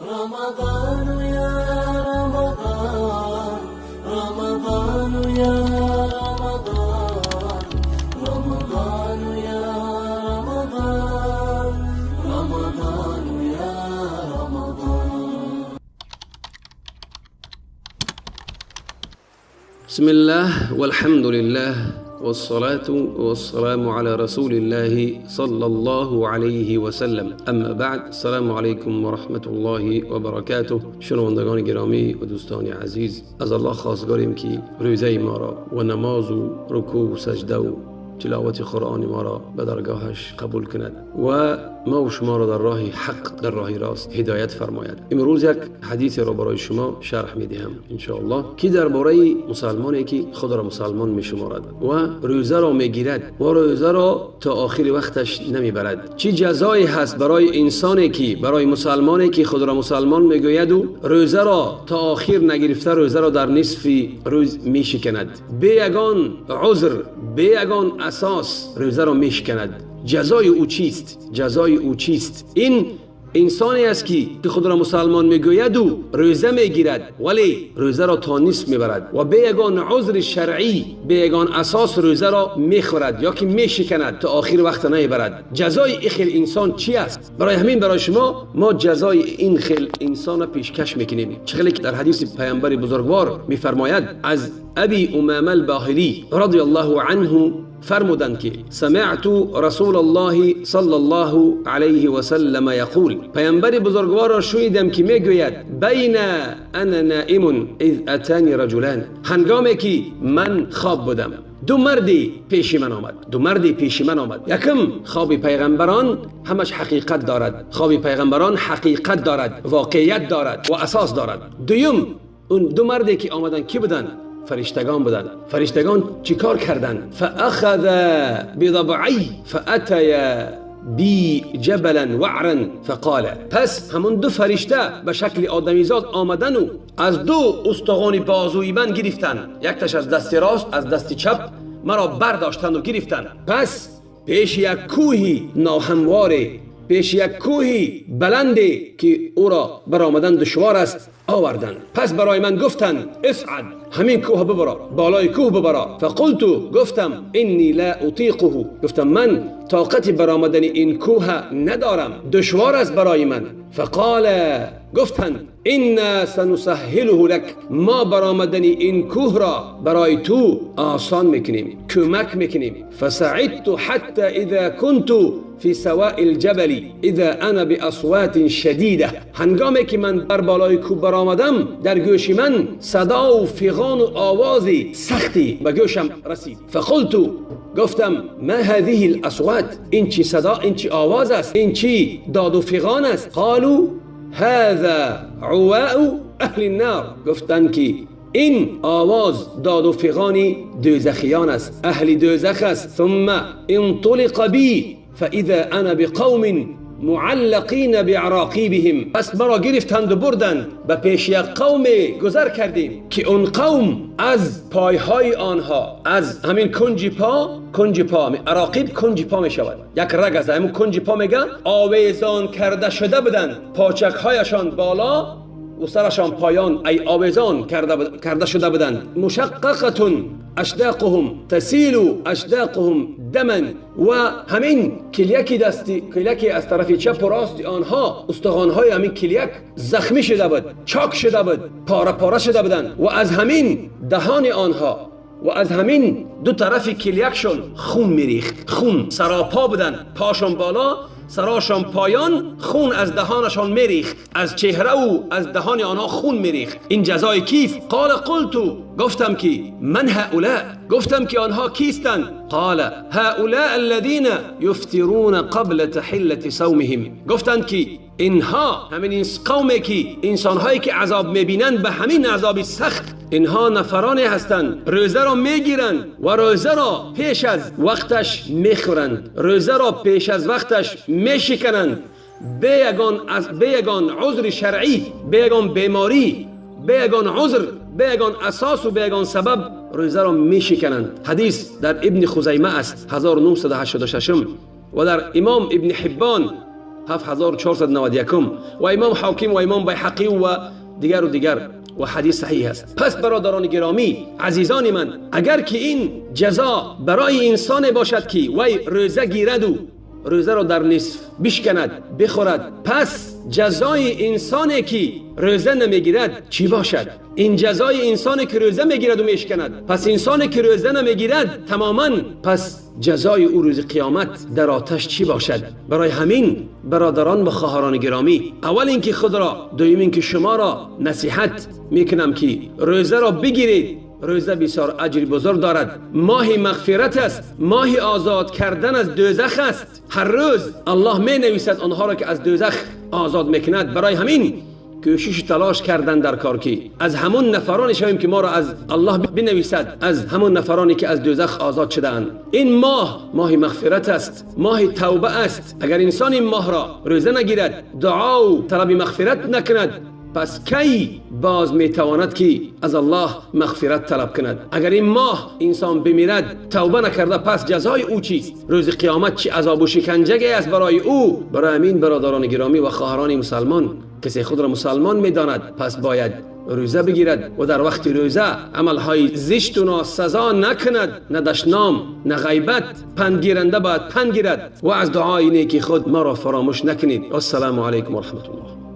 رمضان يا رمضان، رمضان يا رمضان، رمضان يا رمضان، رمضان يا رمضان. بسم الله والحمد لله والصلاة والسلام على رسول الله صلى الله عليه وسلم. اما بعد، السلام علیکم و رحمت الله و برکاته. شنوندگان گرامی و دوستان عزیز، از الله خواستگاریم که روزه ما را و نماز و رکوع و سجده و تلاوت قرآن ما را به درگاهش قبول کند و ما و شما را در راه حق، در راه راست هدایت فرماید. امروز یک حدیث را برای شما شرح میدهم انشاءالله که درباره مسلمانی که خود را مسلمان میشمارد و روزه را میگیرد و روزه را تا آخر وقتش نمیبرد، چی جزایی هست برای انسانی که، برای مسلمانی که خود را مسلمان میگوید و روزه را تا آخر نگرفته، روزه را در نصف روز میشکند، به یگان عذر، به یگان اساس روزه را میشکند، جزای او چیست؟ جزای او چیست؟ این انسانی است که خود را مسلمان میگوید و روزه میگیرد ولی روزه را تا نصف میبرد و به یگان عذر شرعی، به یگان اساس روزه را میخورد یا که میشکند، تا آخر وقت نمیبرد. جزای این خیل انسان چی است؟ برای همین برای شما ما جزای این خیل انسان را پیشکش میکنیم. چه که در حدیث پیامبر بزرگوار میفرماید از ابی امامه الباهلی رضی الله عنه فرمودند که سمعت رسول الله صلی الله علیه و سلم یقول، پیامبر بزرگوار را شنیدم که میگوید بین انا نائم اذ اتانی رجلان، هنگامی که من خواب بودم دو مردی پیش من آمد، دو مردی پیش من آمد. یکم خواب پیغمبران همش حقیقت دارد، خواب پیغمبران حقیقت دارد، واقعیت دارد و اساس دارد. دویم اون دو مردی که آمدن کی بودن؟ فرشتگان بودند. فرشتگان چیکار کردند؟ فاخذ بضبعی فاتیا بی جبلا وعرا فقال، پس همون دو فرشته به شکل آدمیزاد آمدن و از دو استخوان بازوی من گرفتند، یکتش از دست راست، از دست چپ مرا برداشتند و گرفتند. پس پیش یک کوهی ناهموار، پیش یک کوهی بلندی که او را برآمدن دشوار است آوردند. پس برای من گفتند اصعد، همین کوه ببرا، بالای کوه ببرا. فقلت، گفتم انی لا اطیقه، گفتم من طاقت برآمدن این کوه ندارم، دشوار است برای من. فقال، گفتند انا سنسهله لک، ما برآمدن این کوه را برای تو آسان میکنیم، کمک میکنیم. فصعدت حتی اذا كنت فی سواء الجبل اذا انا باصوات شدیده، هنگامی که من بر بالای کوه برآمدم در گوش من صدا و فغان و آواز سختی به گوشم رسید. فقلت، گفتم ما هذه الاصوات، این چی صدا، این چی آواز است، این چی داد و فغان است؟ قالوا هذا عواء اهل النار، گفتند که این آواز داد و فغان دوزخیان است، اهل دوزخ است. ثم انطلق بی فاذا انا بقوم معلقین بعراقیبهم، پس مرا گرفتند و بردند به پیش یک قوم گذر کردیم که اون قوم از پایهای آنها، از همین کنج پا، کنج پا، عراقیب کنج پا می شود، یک رگ از همین کنج پا میگن، آویزان کرده شده بودند، پاچک هایشان بالا و سرشان پایان، ای آویزان کرده شده بودند. مشققه اشداقهم تسیل اشداقهم دما، و همین کلیک دستی، کلیک از طرف چپ و راست آنها، استخوان‌های همین کلیک زخمی شده بود، چاک شده بود، پاره پاره شده بودند و از همین دهان آنها و از همین دو طرف کلیکشون خون میریخت، خون سراپا بودند، پاشون بالا، سراشان پایان، خون از دهانشان میریخت، از چهره و از دهان آنها خون میریخت. این جزای کیف؟ قال قلت، گفتم که من هؤلاء، گفتم که آنها کیستند؟ قال هؤلاء الذين يفطرون قبل تحلة صومهم، گفتند که اینها همین این قومی که انسانهایی که عذاب میبینند به همین عذاب سخت، اینها نفرانی هستند روزه را میگیرند و روزه را پیش از وقتش میخورند، روزه را پیش از وقتش میشکنند، به یگان عذر شرعی، به یگان بیماری، به یگان عذر، به یگان اساس و به یگان سبب روزه را میشکنند. حدیث در ابن خزیمه است 1986 و در امام ابن حبان 7491 و امام حاکم و امام بیهقی و دیگر و دیگر و حدیث صحیح است. پس برادران گرامی، عزیزان من، اگر که این جزا برای انسان باشد که وی روزه گیرد و روزه را در نصف بشکند، بخورد، پس جزای انسانی که روزه نمیگیرد چی باشد؟ این جزای انسانی که روزه میگیرد و میشکند، پس انسانی که روزه نمیگیرد تماما، پس جزای او روز قیامت در آتش چی باشد؟ برای همین برادران و خواهران گرامی، اول اینکه خود را، دوم اینکه شما را نصیحت میکنم که روزه را بگیرید. روزه بسیار اجر بزرگ دارد، ماه مغفرت است، ماه آزاد کردن از دوزخ است. هر روز الله می نویسد آنها را که از دوزخ آزاد میکند. برای همین کوشش تلاش کردن در کار که از همون نفرانی شویم که ما را از الله بنویسد، از همون نفرانی که از دوزخ آزاد شده‌اند. این ماه، ماه مغفرت است، ماه توبه است. اگر انسان این ماه را روزه نگیرد، دعا و طلب مغفرت نکند، پس کی باز میتواند که از الله مغفرت طلب کند؟ اگر این ماه انسان بمیرد توبه نکرده، پس جزای او چیست؟ روز قیامت چی عذاب و شکنجه است برای او؟ برای همین برادران گرامی و خواهران مسلمان، کسی خود را مسلمان میداند پس باید روزه بگیرد و در وقت روزه عملهای زشت و ناسزا نکند، نه دشنام، نه غیبت. پندگیرنده باید پند گیرد و از دعای نیکی خود ما را فراموش نکنید. السلام علیکم و رحمت الله.